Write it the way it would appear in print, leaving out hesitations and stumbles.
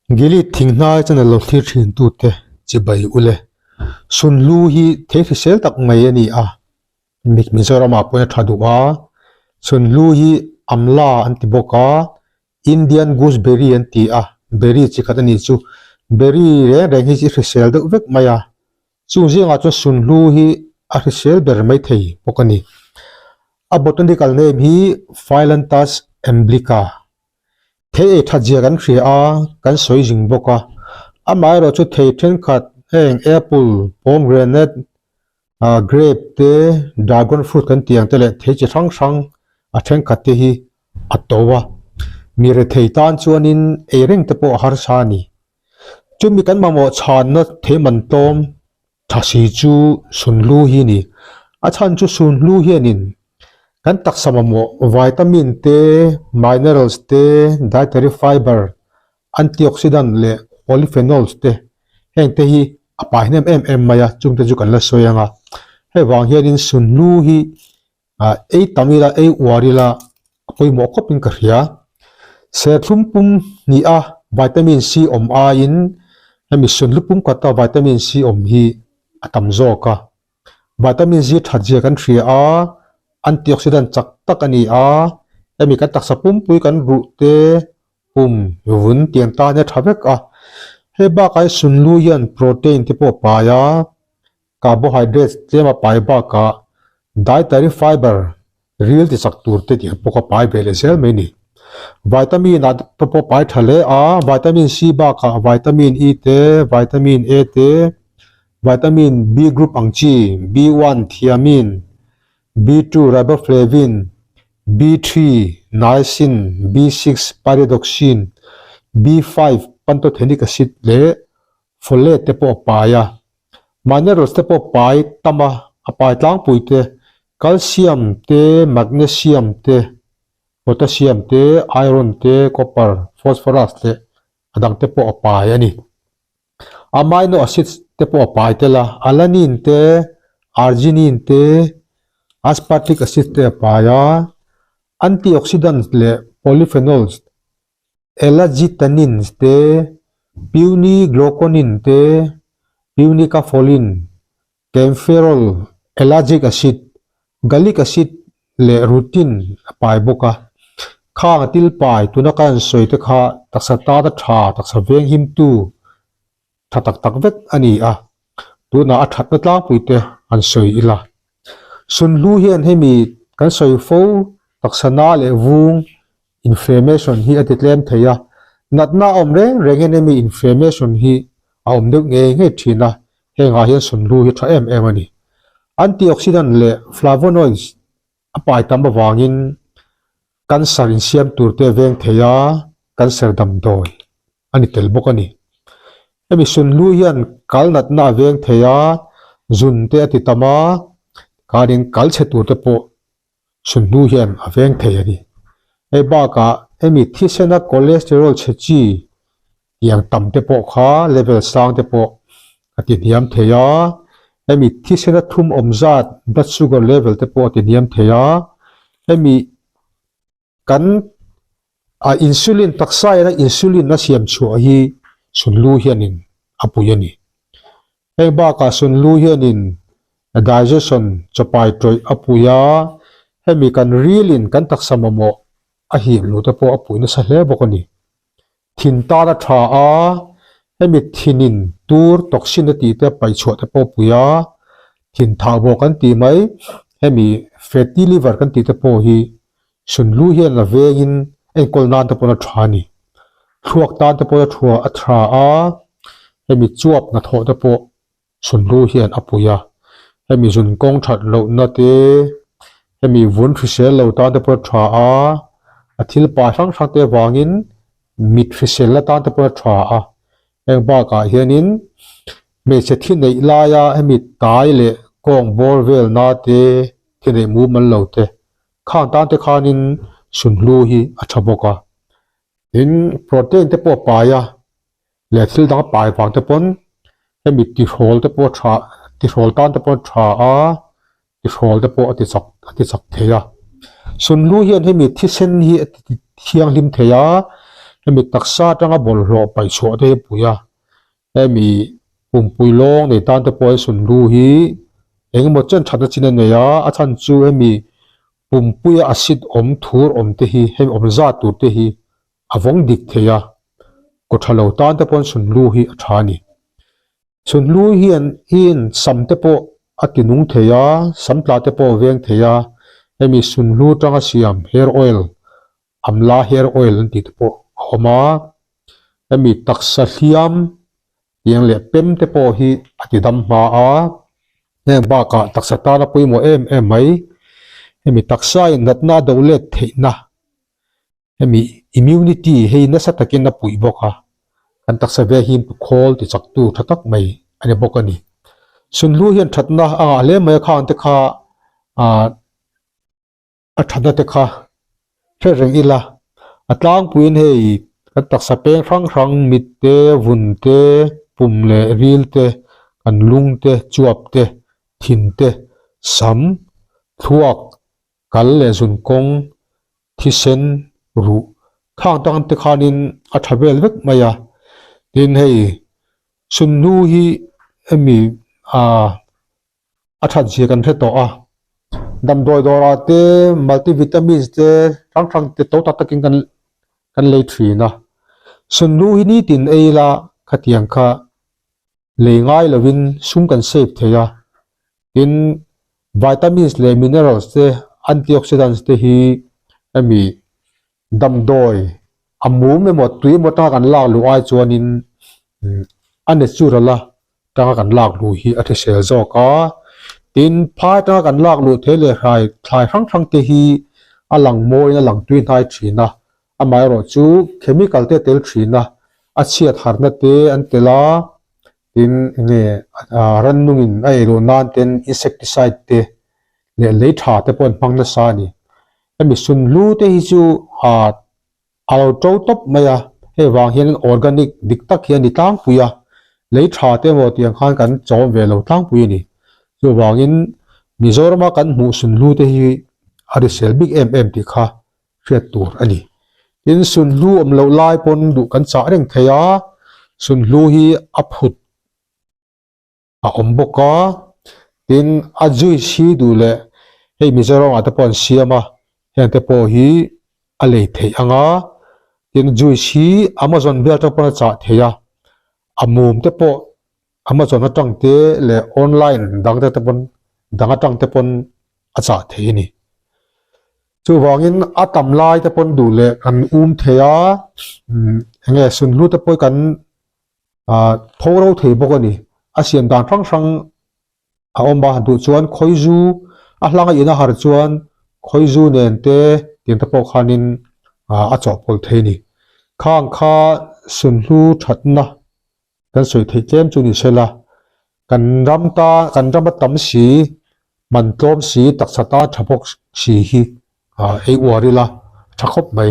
Gilead thinghnai channel lo thlir thin tute chibai ule. Sunhlu hi thei hrisel tak mai a ni a, Mizoramah pawhin a tha duh a. Sunhlu hi amla an ti bawk a, Indian gooseberry an ti a, berry chi khat a nih chu. Berry reng reng hi i hrisel deuh vek mai a, chung zingah chuan sunhlu hi a hrisel ber mai thei bawk a ni. A botanical name hi Phyllanthus emblica. Thei ei that zia kan hria a, kan sawi zing bawk a. Amaherawh chu thei thenkhat heng apple, pomegranate, ah grape te, dragon fruit kan tih ang te leh thei chi hrang hrang a thenkhat te hi a to a. Mi rethei tan chuanin ei reng te pawh a harsa a ni. Chumi kan mamawh chhanna thei man tlawm tha si chu sunhlu hi a ni. A chhan chu sunhlu hianin kan taksa mamawh vitamin te, minerals te, dietary fiber, antioxidant leh polyphenols te heng te hi a pai hnem em em mai a, chungte chu kan la sawi ang a. Hei vang hianin sunhlu hi Ah, ei tam ila, ei uar ila a pawimawh khawpin ka hria. Serthlum pum hnih a vitamin C awm aiin hemi sunhlu pum khata vitamin C awm hi a tam zawk a. Vitamin C that zia kan hria a, antioxidant chak tak a ni a, hemi kan taksa pumpui kan ruh te, pum, vun tiang tan hi a tha vek a. Hei bakah hi sunhlu hian protein te pawh a pai a, Carbohydrates tlem a pai bakah dietary fiber ril ti chak tur te tih pawh kha pai ve leh zel mai a ni. Vitamin ah te pawh pai tha hle a, vitamin C bakah vitamin E te, vitamin A te, vitamin B group ang chi B1 thiamine, B2 riboflavin, B3 niacin, B6 pyridoxine, B5 pantothenic acid leh folate te pawh a pai a. Minerals te pawh pai tam a, a pai tlangpui te, calcium te, magnesium te, potassium te, iron te, copper, phosphorus leh a dang te pawh a pai a ni. Amino acids te pawh a pai tel a, alanine te, arginine te, aspartic acid te a pai a, antioxidants leh polyphenols Ellagitannins te, Puniclauconin te, Punicafolin, Kaempferol, Ellagic acid, Gallic acid leh Rutin a pai bawk a. Khang a til pai tuna ka han sawi te kha taksa tana tha, taksa veng himtu tha tak tak vek a ni a, tunah a thatna tlangpui te han sawi ila. Sunhlu hian hemi kan sawi fo taksa na leh vung Inflammation hi a ti tlem thei a, natna a awm reng reng hian hemi inflammation hi a awm deuh ngei ngei thin a, hengah hian sunhlu hi tha em em a ni. Antioxidant leh flavonoids a pai tam avangin cancer insiam tur te a veng thei a, cancer damdawi a ni tel bawk a ni. Hemi sunhlu hian kal natna a veng thei a, zun te a ti tam a, khanin kal chhe tur te pawh Sunhnu hian a veng thei a ni. Hei bakah hemi thisena cholesterol chhe chi tiang tam te pawh kha level sang te pawh a ti hniam thei a, hemi thisena thum awm zat blood sugar level te pawh a ti hniam thei a, hemi kan a insulin taksa ina insulin a siam chhuah hi sunhlu hianin a pui a ni. Heng bakah Sunlu hianin digestion chawpai tawih a pui a, hemi kan rilin kan taksa mamawh a hip luh te pawh a pui nasa hle bawk a ni. Thin tan a tha a, hemi thinin tur toxin a tih te paihchhuah te pawh a pui a, thin thah bawk kan tih mai, hemi fatty liver kan tih te pawh hi Sunlu hian a vengin enkawl nan te pawn a tha a ni. Thluak tan te pawn a thua a tha a, hemi chuap hnathawh te pawh Sunlu hian a pui a. Hemi zun kawng that lohna te, hemi vun hrisel lo tan te pawn a tha a, a thil pa hrang hrang te avangin mit hriselna tan te pawn a tha a. Heng bakah hianin hmeichhe thi neih laia hemi tai leh kawng bawr velna te, thi neih mumal lo te Khang tan te khanin sunhlu hi a tha bawk a, tin protein te pawh a pai a leh thil dang a pai vang te pawn hemi tihrawl te pawh a tha tihrawl tan te pawh a tha a, tihrawl te pawh a ti chak a ti chak thei a. Sunhlu hian hemi thisen hi a ti thianghlim thei a, Hemi taksa atanga bawlhhlawh paih chhuah te hi a pui a, hemi pumpui lawng nei tan te pawh hi sunhlu hi eng emaw chen thatna chin a nei a, a chhan chu hemi pumpuia acid awm thur awm te hi hemi awm zat tur te hi a vawng dik thei a, kaw tha lo tan te pawn sunhlu hi a tha a ni. Sunhlu hian in sam te pawh a ti nung thei a, sam tla te pawh a veng thei a, hemi sunhlu tanga siam hair oil amla hair oil an tih te pawh a awm a, hemi taksa hliam tiang leh pem te pawh hi a ti dam hma a, heng bakah taksa tana pawimawh em em mai, hemi taksa in natna a do let theihna hemi immunity hei nasa takin a puih bawk a, kan taksa ve hi khawl ti chak tu tha tak mai a ni bawk a ni. Sunhlu hian thatna a ngah hle mai a khang te kha ah a thatna te kha hre reng ila a tlangpuiin hei kan taksa peng hrang hrang mit te vun te pum leh ril te kan lung te chuap te thin te sam thluak kal leh zun kawng thisen ruh khang tang te khanin a tha vel vek mai a tin hei sunhnu hi hemi ah a that zia kan hre tawh a damdawi dawrah te multivitamins te hrang hrang te to tak takin kan kan lei thin a sunhnu hi nitin ei ila khatiang kha lei ngai lovin sum kan save thei a tin vitamins leh minerals te antioxidants te hi hemi damdawi a mum emaw tui emaw atanga kan lak luh ai chuanin a natural a atanga kan lak luh hi a hrisel zawk a tin phai atanga kan lak luh thei leh hrai thlai hrang hrang te hi a lang mawiin a lang tui hnai thin a amaherawhchu chemical te a tel thin a a chhiat harna te an tel a tin enge ah rannungin a ei loh nan ten insecticide te leh lei tha te pawh an hmang nasa a ni. Hemi sunhlu te hi chu ah a lo to tawp mai a, hei vang hian organic dik tak hi a ni tlangpui a, lei tha te emaw tiang khan kan chawm ve lo tlangpui a ni. Chuvangin Mizorama kan hmuh sunhlu te hi a risel bik em em tih kha hriat tur a ni. Tin sunhlu awm loh lai pawn duh kan chah reng thei a, sunhlu hi a phut a awm bawk a, tin a juice hi duh leh hei Mizoram ah te pawh an siam a, heng te pawh hi a lei theih ang a, tin juice hi Amazon vel atang pawn a chah theih a, a mum te pawh Amazon atang te leh online dang te pawn dang atang te pawn a chah theih a ni. Chuvangin a tam lai te pawn duh leh kan um thei a, eng nge sunhlu te pawh hi kan ah tho ro thei bawk a ni. A siam dan hrang hrang a awm a, duh chuan khawizu a hlang a in a har chuan khawizu nen te tiang te pawh khanin ah a chawhpawlh thei a ni. Khang kha sunhlu thatna kan sawi theih tlem chu ni sela, kan ram ta kan rama tam si, man tlawm si, taksa tan tha bawk si hi ah ei uar ila a tha khawp mai.